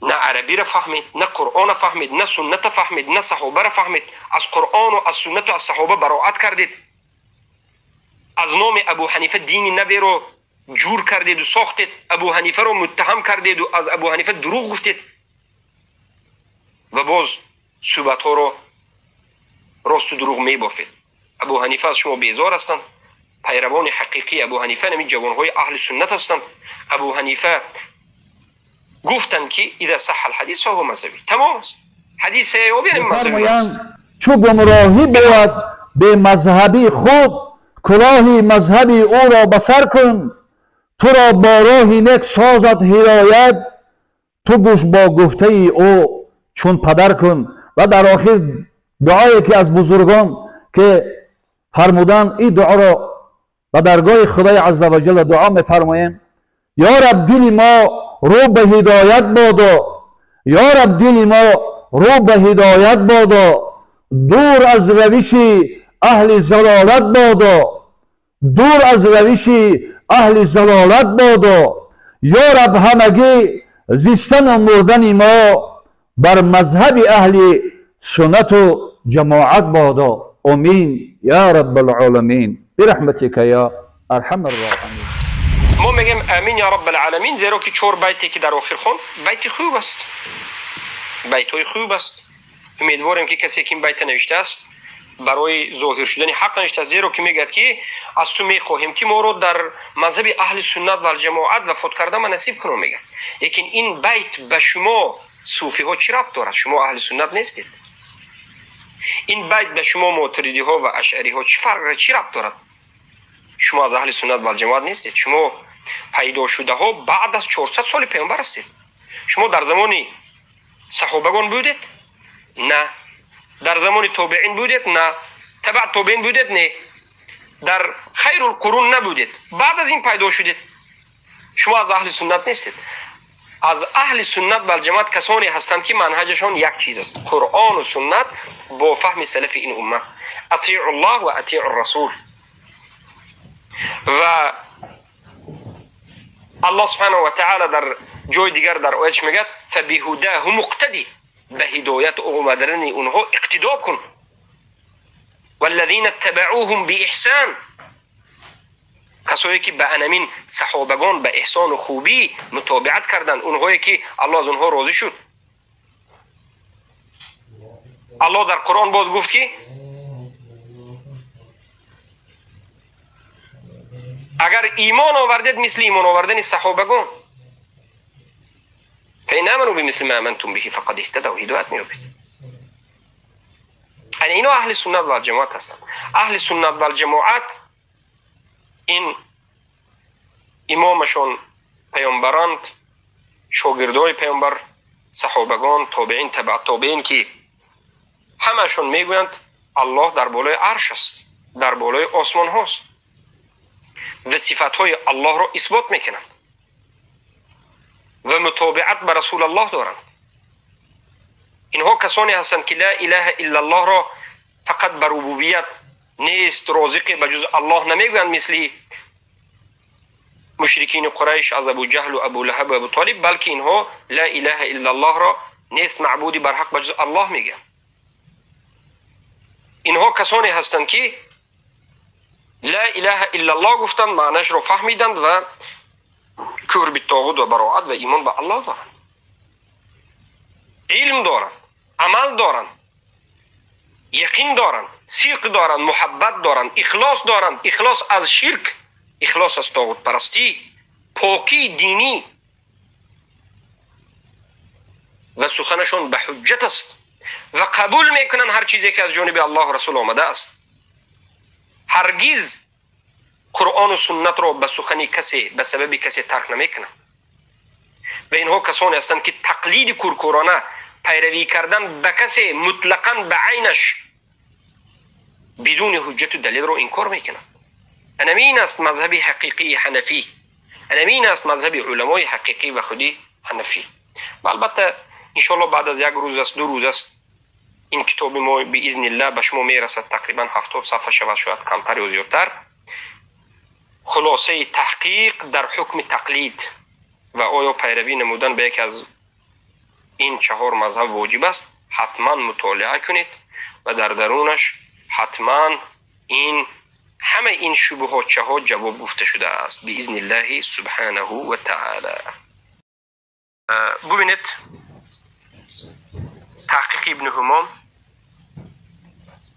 На арабиро фаҳмид, на Қуръонро фаҳмид, на суннатро фаҳмид, на саҳобаро фаҳмид. Аз Қуръону аз суннату аз саҳоба бароат кардед. Аз номи Абу Ҳанифа дини наверо ҷур кардеду сохтед, Абу Ҳанифаро муттаҳам кардеду аз Абу Ҳанифа дурӯғ гуфтед ва боз суҳбатҳоро росту дурӯғ мебофед. Абу Ҳанифа аз шумо безор ҳастанд. Пайравони ҳақиқии Абу Ҳанифа ҳамин ҷавонҳои аҳли суннат ҳастанд. Абу Ҳанифа гуфтанд ки иза саҳҳа алҳадис фаҳува мазҳабӣ. Тамом аст. Ҳадис саҳеҳ ёб яъне мазҳаби аст. Чу гумроҳӣ бувад бемазҳаби худ, кулоҳи мазҳаби ӯро ба сар кун. Туро бо роҳи нек созад ҳидоят, ту гӯш бо гуфтаи ӯ чун падар кун. Ва дар охир дуое ки аз бузургон ки фармуданд, ин дуоро ба даргоҳи Худои азза ва ҷалла дуо мефармоем: ё раб, дили мо рӯ ба ҳидоят бодо, ё раб, дили мо рӯ ба ҳидоят бодо, дур аз равиши аҳли залолат бодо, дур аз равиши аҳли залолат бодо. Ё раб, ҳамагӣ зистану мурдани мо бар мазҳаби аҳли суннату ҷамоат бодо. Омин я раббалъоламин бирахматика я арҳамар роҳимин. Мо мегӯем амин я раббалъоламин, зеро ки чор байте ки дар охир хонд байти хуб аст, байтҳои хуб аст. Умедворем ки касе ки ин байта навиштааст барои зоҳир шудани ҳақ навиштааст, зеро ки мегӯяд ки аз ту мехоҳем ки моро дар мазҳаби аҳли суннат валҷамоат вафот карда ма насиб кунам, мегӯяд. Лекин ин байт ба шумо суфиҳо чӣ рабт дорад? Шумо аҳли суннат нестед. Ин байт ба шумо мотуридиҳо ва ашъариҳо чӣ фарқ, чӣ рабт дорад? Шумо аз аҳли суннат валҷамоат нестед. Шумо пайдо шудаҳо баъд аз 400 соли паёмбар ҳастед. Шумо дар замони саҳобагон будед? На. Дар замони тобеин будед? На. Табаъ тобеин будед? Не. Дар хайрулқурун набудед. Баъд аз ин пайдо шудед. Шумо аз аҳли суннат нестед. Аз аҳли суннат валҷамоат касоне ҳастанд ки манҳаҷашон як чиз аст: Қуръону суннат бо фаҳми салафи ин умма. Атиу ллоҳ ва атиу расул. Ва Аллоҳ субҳанаҳу ва таъала дар ҷои дигар дар оятш мегӯяд: фабиҳудаҳу муқтадӣ, ба ҳидоят омадани онҳо иқтидо кун. валлазина аттабаъуҳум биэҳсон, касое ки ба анамин саҳобагон ба эҳсону хубӣ мутобиат карданд, онҳое ки Аллоҳ аз онҳо розӣ шуд. Аллоҳ дар Қуръон боз гуфт ки агар имон овардед мисли имон овардани саҳобагон, фаин аману бимисли ма амантум биҳи фақад иҳтадав, ҳидоят меёбед. Яъне ино аҳли суннат валҷамоат ҳастанд. Аҳли суннат валҷамоат ин имомашон паёмбаранд, шогирдои паёмбар, саҳобагон, тобеин, табаъ тобеин, ки ҳамаашон мегӯянд Аллоҳ дар болои арш аст, дар болои осмонҳост ва сифатҳои Аллоҳро исбот мекунанд ва мутобиат ба Расулаллоҳ доранд. Инҳо касоне ҳастанд ки ла илаҳа иллаллоҳро фақат ба рубубият нест, розиқе ба ҷуз Аллоҳ намегӯянд, мисли мушрикини Қурайш аз Абу Ҷаҳлу Абу Лаҳаб ва Абу Толиб, балки инҳо ла илаҳа иллаллоҳро нест маъбуди барҳақ ба ҷуз Аллоҳ мегӯянд. Инҳо касоне ҳастанд ки ла илаҳа иллаллоҳ гуфтанд, маънашро фаҳмиданд ва куфр биттоғут ва бароат ва имон ба Аллоҳ доранд, илм доранд, амал доранд, яқин доранд, сиқ доранд, муҳаббат доранд, ихлос доранд. Ихлос аз ширк, ихлос аз тоғутпарастӣ, покии динӣ ва суханашон ба ҳуҷҷат аст ва қабул мекунанд ҳар чизе ки аз ҷониби Аллоҳу расул омадааст. Ҳаргиз Қуръону суннатро ба сухани касе, ба сабаби касе тарк намекунанд. Ва инҳо касоне ҳастанд ки тақлиди куркӯрона, пайравӣ кардан ба касе мутлақан ба айнаш бидуни ҳуҷҷату далелро инкор мекунанд. Анамин аст мазҳаби ҳақиқии ҳанафӣ. Ин аст мазҳаби уламои ҳақиқӣ ва худи ҳанафӣ. Ва албатта иншоаллоҳ баъд аз як рӯз аст, 2 рӯз аст, ин китоби мо биизниллаҳ ба шумо мерасад, тақрибан 70 сафҳа шавад, шояд камтар ё зиёдтар. Хулосаи таҳқиқ дар ҳукми тақлид ва оё пайравӣ намудан ба яке аз ин 4 мазҳаб воҷиб аст, ҳатман мутолиа кунед ва дар дарунаш ҳатман ин ҳама ин шубҳотчаҳо ҷавоб гуфта шудааст биизниллаҳи субҳанаҳу ва таъала. Бубинед таҳқиқи ибни Ҳумом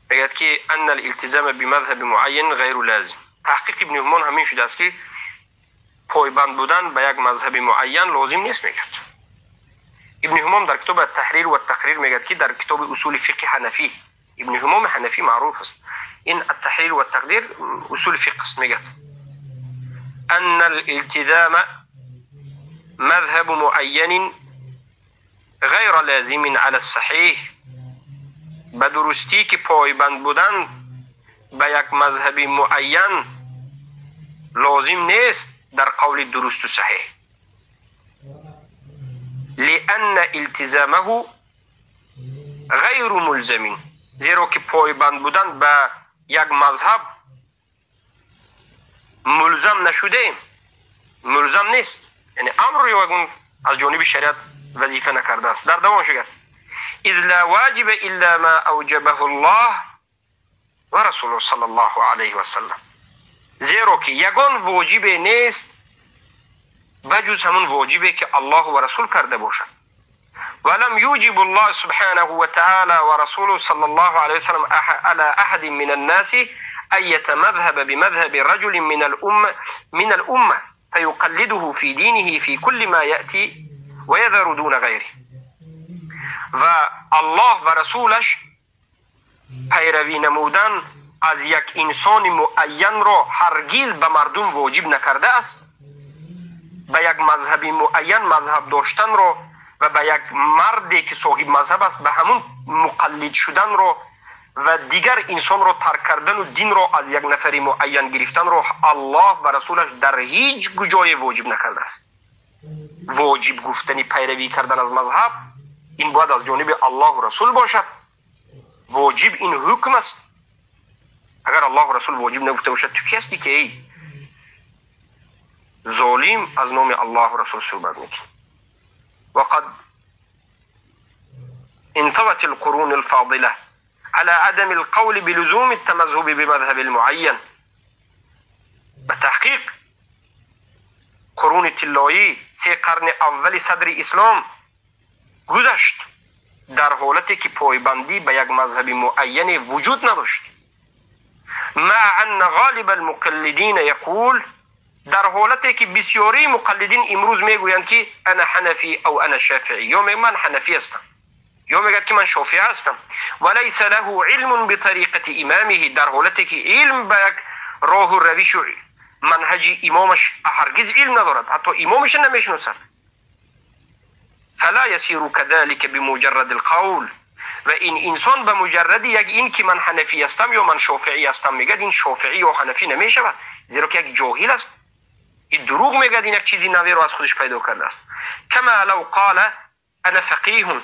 мегӯяд ки анна алилтизама бимазҳаби муайян ғайру лозим. Таҳқиқи ибни Ҳумом ҳамин шудааст ки пойбанд будан ба як мазҳаби муайян лозим нест, мегӯяд. Ибни Ҳумом дар китоби Таҳрир ва Тақрир мегӯяд ки дар китоби усули фиқҳи ҳанафӣ, ибни Ҳумоми ҳанафӣ маъруф аст, ин Таҳрир ва Тақдир усули фиқҳ аст, мегӯяд анна алилтизама мазҳабу муайянин ғайра лозимин ала саҳиҳ. Ба дурустӣ ки пойбанд будан ба як мазҳаби муайян лозим нест дар қавли дурусту саҳиҳ. Лианна илтизамаҳу ғайру мулзамин, зеро ки пойбанд будан ба як мазҳаб мулзам нашудаем, мулзам нест, яъне амру ё аз ҷониби шариат вазифа накардааст. Дар давом шугар из ла воҷиба илла ма авҷабаҳу Аллоҳ ва расулуҳу саллаллоҳу алайҳи васаллам, зеро ки ягон воҷибе нест ба ҷуз ҳамон воҷибе ки Аллоҳ ва расул карда бошад. ولم يوجب الله سبحانه وتعالى ورسوله صلى الله عليه وسلم على أحد من الناس أن يتمذهب بمذهب رجل من الأمة فيقلده في دينه في كل ما يأتي ويذر دون غيره. و الله و رسولش پیروی نمودن از یک انسان معین را هرگز به مردم واجب نکرده است. به یک مذهب معین مذهب داشتن را و به یک مردی که صاحب مذهب است به همون مقلد شدن را و دیگر انسان را ترک کردن و دین را از یک نفر معین گرفتن را الله و رسولش در هیچ جای واجب نکرده است. واجب گفتن پیروی کردن از مذهب این باید از جانب الله و رسول باشد. واجب این حکم است. اگر الله و رسول واجب نگفته باشد تو کی هستی که ای ظالم از نام الله و رسول صحبت میکنی؟ وقد انطوت القرون الفاضلة على عدم القول بلزوم التمذهب بمذهب المعين. بتحقیق قرون طلایی 3 قرن اول صدر اسلام گذشت در حالتی که پایبندی به یک مذهب معین وجود نداشت. مع ان غالب المقلدین یقول، در حالتی که بسیاری مقلدین امروز میگویند که انا حنفی او انا شافعی، یا من حنفی هستم یا میگد که من شافعی هستم، ولیس له علم بطریقة امامه، در حالتی که علم به یک راه و روش و منهج امامش هرگز علم ندارد، حتی امامش نمیشناسد. فلا يسير كذلك بمجرد القول. و این انسان به مجرد یک این که من حنفی هستم یا من شافعی هستم میگد، این شافعی یا حنفی نمیشود، زیرا که یک جاهل است، این دروغ میگد، این یک چیزی نوی رو از خودش پیدا کرده است. کما لو قال انا فقیه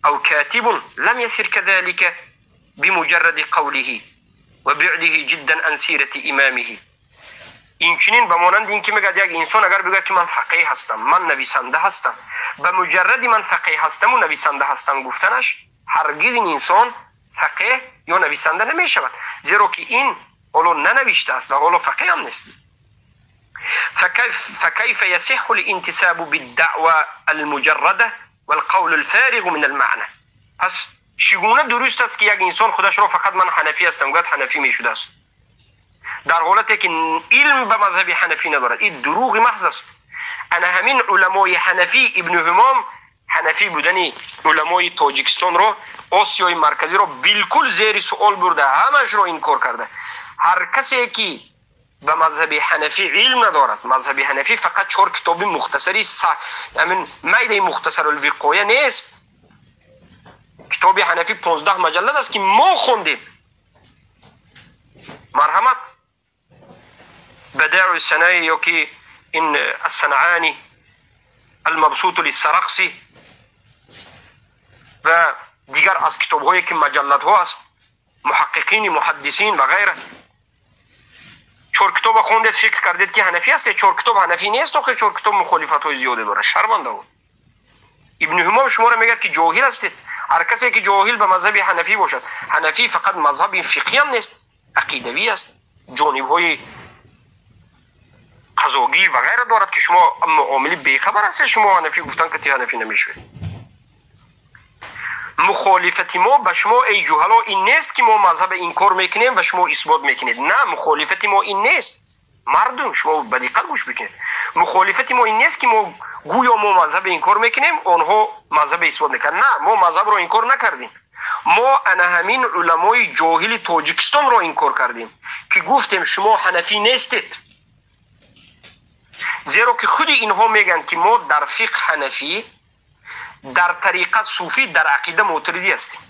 او كاتب لم يسر كذلك بمجرد قوله وبعده جدا عن سیرة امامه. این چنین به مانند این که میگد یک انسان اگر بگه که من فقیه هستم، من نویسنده هستم، به مجرد من فقیه هستم و نویسنده هستم گفتنش، هرگز این انسان فقیه یا نویسنده نمیشود، زیرا که این حالا ننوشته است و حالا فقیه هم نیست. فكيف يصح الانتساب بالدعوى المجردة والقول الفارغ من المعنى. پس چگونه درست است که یک انسان خودش را فقط من حنفی هستم گفت حنفی میشده است، در حالتی که علم به مذهب حنفی ندارد؟ این دروغ محض است. انا همین علمای حنفی، ابن همام حنفی بودن علمای تاجیکستان را، آسیای مرکزی را بالکل زیر سوال برده، همش را انکار کرده. هر کسی که به مذهب حنفی علم ندارد، مذهب حنفی فقط 4 کتاب مختصری، همین میده مختصر الوقایه نیست. کتاب حنفی 15 مجلد است که ما خوندیم. مرحمت بداع الثنای یا که ин Ассанъани, Алмабсут лиссарақси ва дигар аз китобҳое ки маҷалладҳо аст, муҳаққиқини муҳаддисин ва ғайра. Чор китоба хондед, фикр кардед ки ҳанафӣ ҳастед. Чор китоб ҳанафӣ нест, охир чор китоб мухолифатҳои зиёде дорад. Шарманда. Ибни Ҳумом шуморо мегӯяд ки ҷоҳил ҳастед. Ҳар касе ки ҷоҳил ба мазҳаби ҳанафӣ бошад, ҳанафӣ фақат мазҳаби фиқҳӣ ҳам нест, ақидавӣ аст, ҷонибҳои қазогӣ ва ғайра дорад ки шумо муомили бехабар ҳастед. Шумо ҳанафӣ гуфтан ки ҳанафӣ намешавед. Мухолифати мо ба шумо эй ҷуҳало ин нест ки мо мазҳаба инкор мекунем ва шумо исбот мекунед. На, мухолифати мо ин нест. Мардум, шумо ба диққат гӯш бикунед. Мухолифати мо ин нест ки мо гӯё мо мазҳаба инкор мекунем, онҳо мазҳаба исбот мекунанд. На, мо мазҳабро инкор накардем. Мо ана ҳамин уламои ҷоҳили Тоҷикистонро инкор кардем ки гуфтем шумо ҳанафӣ нестед, зеро ки худи инҳо мегӯянд ки мо дар фиқҳ ҳанафӣ, дар тариқат суфӣ, дар ақида мотуридӣ ҳастем.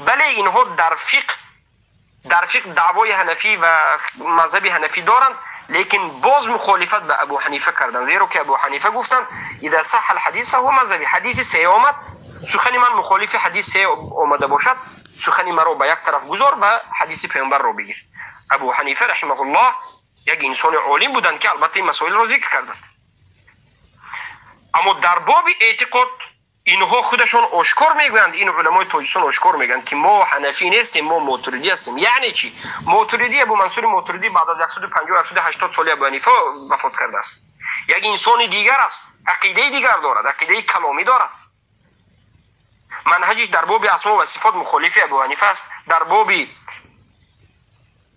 Бале, инҳо дар фиқҳ даъвои ҳанафӣ ва мазҳаби ҳанафӣ доранд, лекин боз мухолифат ба Абу Ҳанифа карданд, зеро ки Абу Ҳанифа гуфтанд إذا صح الحديث فهو مذهبي. Ҳадиси се омад, сухани ман мухолифи ҳадис се омада бошад, сухани маро ба як тараф гузор ва ҳадиси паёмбарро бигир. Абу Ҳанифа раҳимаҳуллоҳ як инсони олим буданд ки албатта ин масоилро зикр карданд. Аммо дар боби эътиқод инҳо худашон ошкор мегӯянд, ин уламои Тоҷикистон ошкор мегӯянд ки мо ҳанафӣ нестем, мо мотуридӣ ҳастем. Яъне чӣ? Мотуридӣ, Абу Мансури Мотуридӣ баъд аз 150-180 соли Абу Ҳанифа вафот кардааст. Як инсони дигар аст, ақидаи дигар дорад, ақидаи каломӣ дорад. Манҳаҷиш дар боби асмо ва сифот мухолифи Абу Ҳанифа аст, дар боби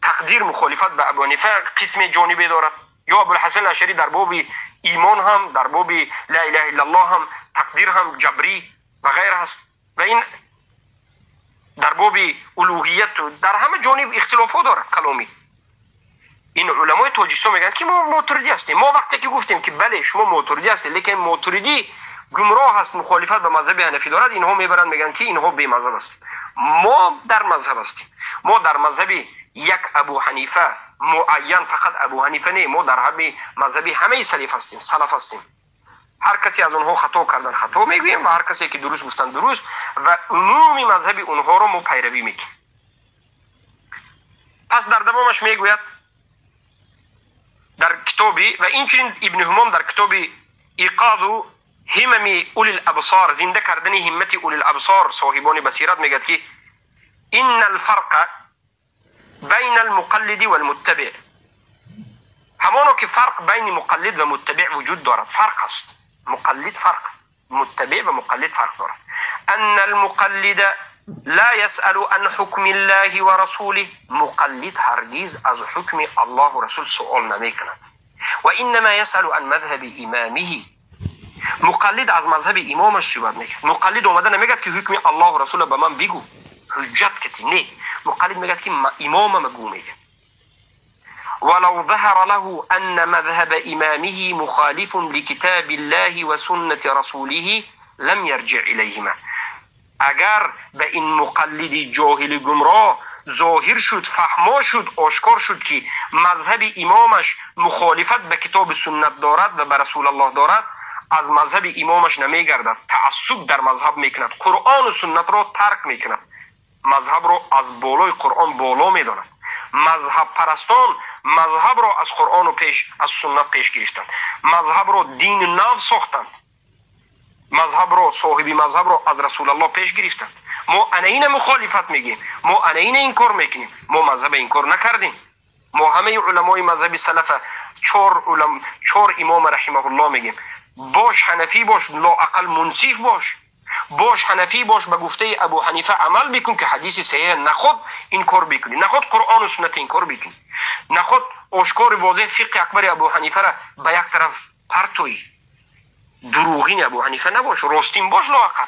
тақдир мухолифат ба Абу Ҳанифа қисме ҷонибе дорад. Ё Абулҳасан Ашарӣ дар боби имон ҳам, дар боби ла илаҳа иллаллоҳ ҳам, тақдир ҳам ҷабрӣ ва ғайра аст. Ва ин дар боби улуҳият дар ҳама ҷониб ихтилофҳо дорад каломӣ. Ин уламои Тоҷикистон мегӯянд ки мо мотуридӣ ҳастем. Мо вақте ки гуфтем ки бале, шумо мотуридӣ ҳастед, лекин мотуридӣ гумроҳ аст, мухолифат ба мазҳаби ҳанафӣ дорад, инҳо мебаранд мегӯянд ки инҳо бемазҳаб ҳастанд. Мо дар мазҳаб ҳастем. Мо дар мазҳаби як Абу Ҳанифа муайян, фақат Абу Ҳанифа не, мо дар мазҳаби ҳамаи салиф ҳастем, салаф ҳастем. Ҳар касе аз онҳо хато кардан хато мегӯем ва ҳар касе ки дуруст гуфтан дуруст, ва умуми мазҳаби онҳоро мо пайравӣ мекунем. Пас дар давомаш мегӯяд дар китоби, ва инчунин Ибни Ҳумом дар китоби Иқоду ҳимами улил абсор, зинда кардани ҳиммати улил абсор, соҳибони басират, мегӯяд ки инна алфарқа байн алмуқаллиди валмуттабиъ. Ҳамоно ки фарқ байни муқаллид ва муттабиъ вуҷуд дорад. Фарқ аст. Муқаллид фарқ, муттабиъ ва муқаллид фарқ дорад. Анна алмуқаллида ла ясъалу ан ҳукми ллаҳи ва расулиҳ. Муқаллид ҳаргиз аз ҳукми Аллоҳу расул суол намекунад. Ва иннама ясъалу ан мазҳаби имамиҳи. Муқаллид аз мазҳаби имомаш суҳбат мекунад. Муқаллид омада намегӯяд ки ҳукми Аллоҳу расула ба ман бигӯ, ҳуҷҷат кати. Не, муқаллид мегӯяд ки имомама гӯ мегӯяд. ولو ظهر له أن مذهب إمامه مخالف لكتاب الله وسنة رسوله لم يرجع إليهما. اگر به این مقلد جاهل گمراه ظاهر شد، فهما شد، آشکار شد که مذهب امامش مخالفت به کتاب سنت دارد و به رسول الله دارد، از مذهب امامش نمیگردد، تعصب در مذهب میکند، قرآن و سنت را ترک میکند، مذهب را از بالای قرآن بالا میداند. مذهب پرستان مذهب را از قرآن و پیش از سنت پیش گرفتند، مذهب را دین نو ساختند، مذهب را، صاحبی مذهب را از رسول الله پیش گرفتند. ما انا این مخالفت میگیم، ما انا این انکار میکنیم، ما مذهب انکار نکردیم. ما همه علمای مذهب سلف چهار امام رحمه الله میگیم، باش حنفی باش، لااقل منصف باش، باش حنفی باش، به گفته ابو حنیفه عمل بکن که حدیث صحیح نخود انکار بکنی، نخود قرآن و سنت انکار بکنی، نخود آشکار واضح فقه اکبر ابو حنیفه را به یک طرف پرتوی. دروغین ابو حنیفه نباش، راستین باش لااقل.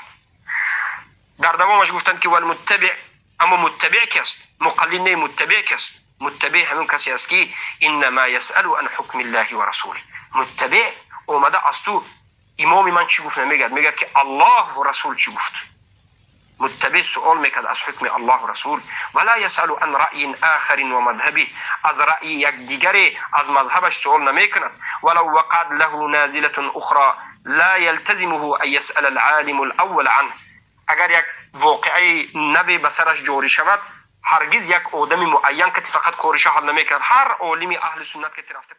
در دوامش گفتند که والمتبع، اما متبع کی است؟ مقلد نه، متبع کی است؟ متبع همون کسی است که انما یسأل عن حکم الله و رسوله. متبع اومده از تو امام من چی گفت نمیگد، میگد که الله و رسول چی گفت. متبع سؤال میکرد از حکم الله و رسول. ولا يسأل عن رأي آخر و مذهبه، از رأی یک دیگری از مذهبش سؤال نمیکند. ولو وقعت له نازلة اخرى لا يلتزمه ان يسأل العالم الاول عنه. اگر یک واقعه نوی به سرش جاری شود، هرگز یک آدم معین که فقط کارش حل نمیکرد، هر عالم اهل سنت که رفته.